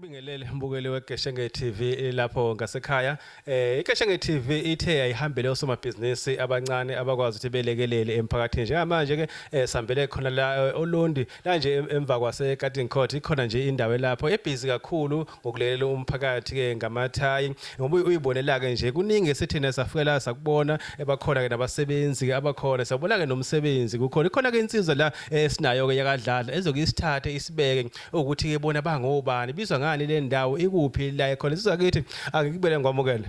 Ngikubingelele mbukeli weGeshenge TV lapho ngasekhaya. IGeshenge TV ithe ayihambele osomabhizinisi abancane abakwazi ukuthi belekelele emphakathini. Njengamanje ke sihambele khona la oLundi la nje emva kwase Garden Court ikhona nje indawo lapho ebhizi kakhulu ngokulekelela umphakathi ke ngamathayi. Ngoba uyibonela ke nje kuningi esithina safika la sakubona ebakhona ke nabasebenzi ke abakhona siyabona ke nomsebenzi kukhona ikhona ke insizwa la esinayo ke yakadladla ezokisithathe isibeke ukuthi ke bona bangobani bizwa ngani le ndawo ikuphi la ekhona insizwa kithi angikubele ngikwamukele.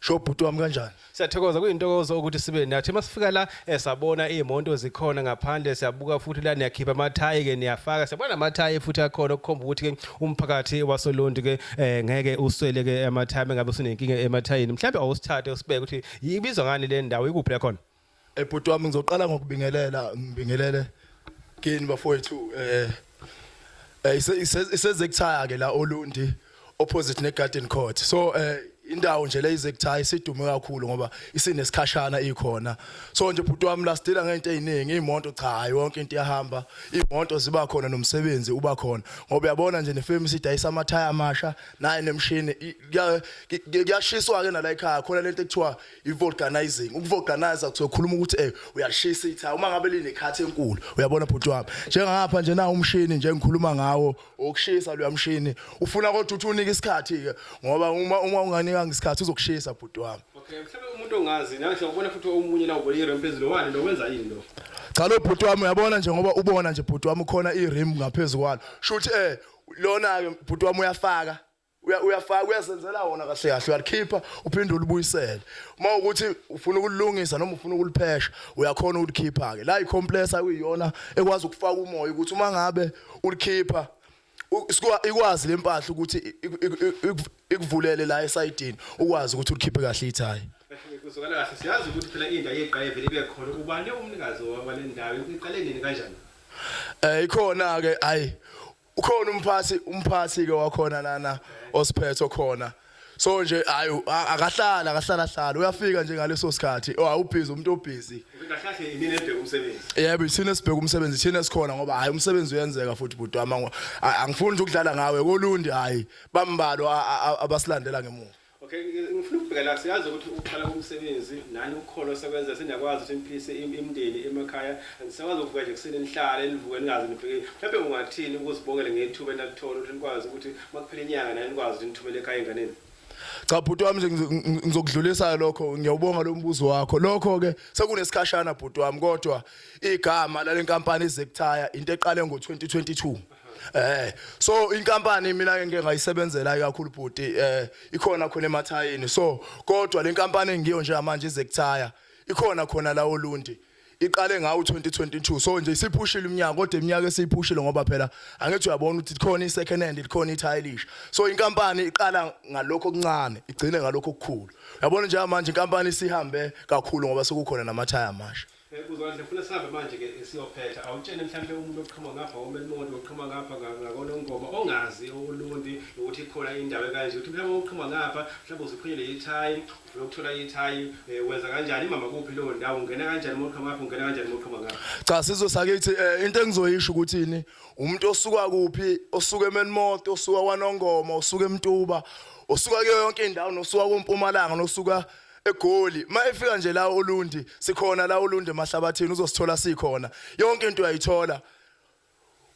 Sho bhuti wami, kanjani? Siyathokoza, kuyintokozo ukuthi sibe nathi. Masifika la sabona iy'moto zikhona ngaphandle, siyabuka futhi la niyakhipha amathayi ke niyafaka, siyabona amathayi futhi akhona okukhomba ukuthi ke umphakathi wasoLundi ke ngeke uswele ke amathayi mengabe usunenkinga emathayini. Mhlawumbe awusithathe usibeke ukuthi ibizwa ngani le ndawo, ikuphi la khona? Bhuti wami, ngizoqala ngokubingelela, ngibingelele kini bafowethu. Isezekuthaya ke la oLundi, opposite ne Garden Court. So indawo nje le izekuthaya isidume kakhulu ngoba isinesikhashana ikhona. So nje bhuti wami, la sidila ngento eziningi, imoto cha hayi, yonke into iyahamba, imoto ziba khona nomsebenzi uba khona, ngoba uyabona nje nefirm sidayisa amathaya amasha naye nemshini kuyashiswa ke nala ekhaya khona lento ekuthiwa i-vulcanizing. Ukuvulcanize kuzokhuluma ukuthi uyalishisa ithaya uma ngabe linekhathi enkulu. Uyabona bhuti wami, njengapha nje na umshini nje engikhuluma ngawo okushisa lo mshini ufuna kodwa ukuthi unike isikhathi ke, ngoba uma unganikanga isikhathi uzokushisa, bhuti wami. Okay, mhlawumbe umuntu ongazi ngisho ubona futhi omunye la ubona i-rim phezulu, wani lo, wenza yini lo? Cha, lo bhuti wami, uyabona nje ngoba ubona nje bhuti wami khona i-rim ngaphezulu kwalo, shuthi lona ke bhuti wami uyafaka, uyafaka, uyazenzela wona kahle kahle, uyalikhipha uphinde ulibuyisele. Uma ukuthi ufuna ukulungisa noma ufuna ukuliphesha, uyakhona ukulikhipha ke la. I-compressor kuyiyona ekwazi ukufaka umoya ukuthi uma ngabe ulikhipha ikwazi lempahla ukuthi ikuvulele la esayidini, ukwazi ukuthi ulikhiphe kahle ithayi. Kuzwakala kahle. Siyazi ukuthi phela indawo yeqale vele ibe khona. Ubani umnikazi wale ndawo, iqale nini, kanjani? Ikhona ke, ayi, ukhona umphathi ke wakhona lana osiphethe khona. So nje hayi, akahlala akahlala hlala, uyafika nje ngaleso sikhathi. Oh, awubhizi umuntu obhizi. Kahle kahle inini ebheka umsebenzi? Yebo, ithina sibheka umsebenzi, thina sikhona, ngoba hayi, umsebenzi uyenzeka futhi bhuti wami. Angifuni nje ukudlala ngawe kolundi, hayi, bambalwa abasilandela ngemuva. Okay, ngifuna ukubheka la. Siyazi ukuthi ukuqala komsebenzi nani ukhona osebenza seniyakwazi ukuthi niphilise imindeni emakhaya. Anisakwazi ukuvuka nje kuseni nihlale nivuke ningaze nibheke. Mhlawumbe ungathini ukuzibongele ngethuba enalithola ukuthi nikwazi ukuthi makuphela inyanga nani nikwazi ukuthi nithumele ekhaya enganeni? Cha bhuti wami nje, ngizokudlulisa lokho. Ngiyawubonga lo mbuzo wakho. Lokho ke sekunesikhashana bhuti wami, kodwa igama lale nkampani izekuthaya into eqale ngo2022. So inkampani mina ke ngeke ngayisebenzela kakhulu bhuti, ikhona khona emathayini. So kodwa le nkampani engiyo nje manje izekuthaya ikhona khona la oLundi, iqale ngawo 2022. So nje isiphushile iminyaka, kodwa iminyaka esiyiphushile ngoba phela angithi uyabona ukuthi khona i-second hand, likhona ithaya elisha. So inkampani iqala ngalokho okuncane igcine ngalokho okukhulu. Uyabona nje manje inkampani isihambe kakhulu ngoba sekukhona namathaya amasha. Kuzwakala. Ngifuna sihambe manje ke siyophetha. Awutshene mhlawumbe umuntu oqhamuka ngapha koMelmoth, oqhamuka ngapha ngakoNongoma, ongazi uLundi ukuthi ikhona indawo ekanje, ukuthi mhlawumbe uqhamuka ngapha, mhlawumbe uziphunyele ithayi, ufuna ukuthola ithayi, wenza kanjani, imama kuphi leyo ndawo, ungena kanjani uma uqhamuka ngapha, ungena kanjani uma uqhamuka ngapha? Cha, sizwe sakithi, into engizoyisho ukuthi ini umuntu osuka kuphi, osuka eMelmoth, osuka kwaNongoma, osuka eMtuba, osuka kuyo yonke indawo, nosuka koMpumalanga, nosuka eGoli, ma efika nje la oLundi, sikhona la oLundi emahlabathini, uzosithola sikhona. Yonke into uyayithola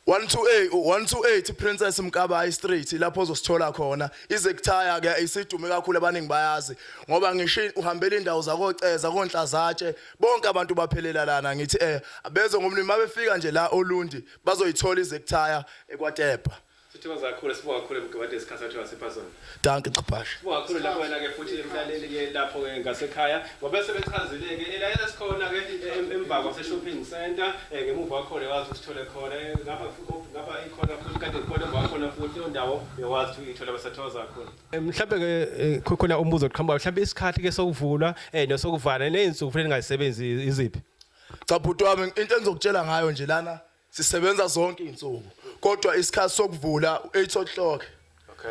128 128 Princess Mkabayi Street, lapho ozosithola khona izekuthaya ke. Isidume kakhulu, abaningi bayazi ngoba ngisho uhambela indawo zakoceza konhlazatshe, bonke abantu baphelela lana. Ngithi abeze ngomlimi, mabefika nje la oLundi bazoyithola izekuthaya eKwatepa. Sithokoza kakhulu, sibonga kakhulu mgibade isikhathi sathi wasipha sona. Dankie, Chipasha. Sibonga kakhulu lapho wena ke futhi emlaleli ke lapho ke ngasekhaya ngoba sebechazile ke la esikhona ke emva kwase shopping center, ngemuva kwakhona wazi usithole khona. Ngapha ngapha ikhona futhi kade ikhona emva kwakhona futhi leyo ndawo, uyakwazi ukuthi uyithole. Basathokoza kakhulu. Mhlawumbe ke khona umbuzo oqhamuka, mhlawumbe isikhathi ke sokuvulwa nesokuvala nezinsuku futhi ningazisebenzi iziphi? Cha bhuti wami, into engizokutshela ngayo nje lana, sisebenza zonke izinsuku, kodwa isikhathi sokuvula 8 o'clock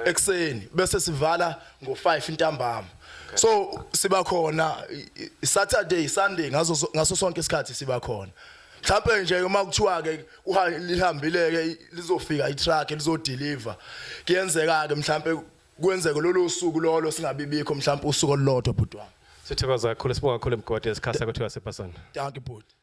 ekuseni bese sivala ngo5 ntambama. So siba khona Saturday, Sunday, ngaso sonke isikhathi siba khona. Mhlambe nje uma kuthiwa ke lihambile ke, lizofika i-truck lizodeliver, kuyenzeka ke mhlambe kwenzeke lolo suku lolo singabibikho, mhlambe usuku olulodwa, bhuti wami. Sithokoza kakhulu, sibonga kakhulu, Mgodi, esikhasa kuthiwa sepasana. Thank you, bhuti.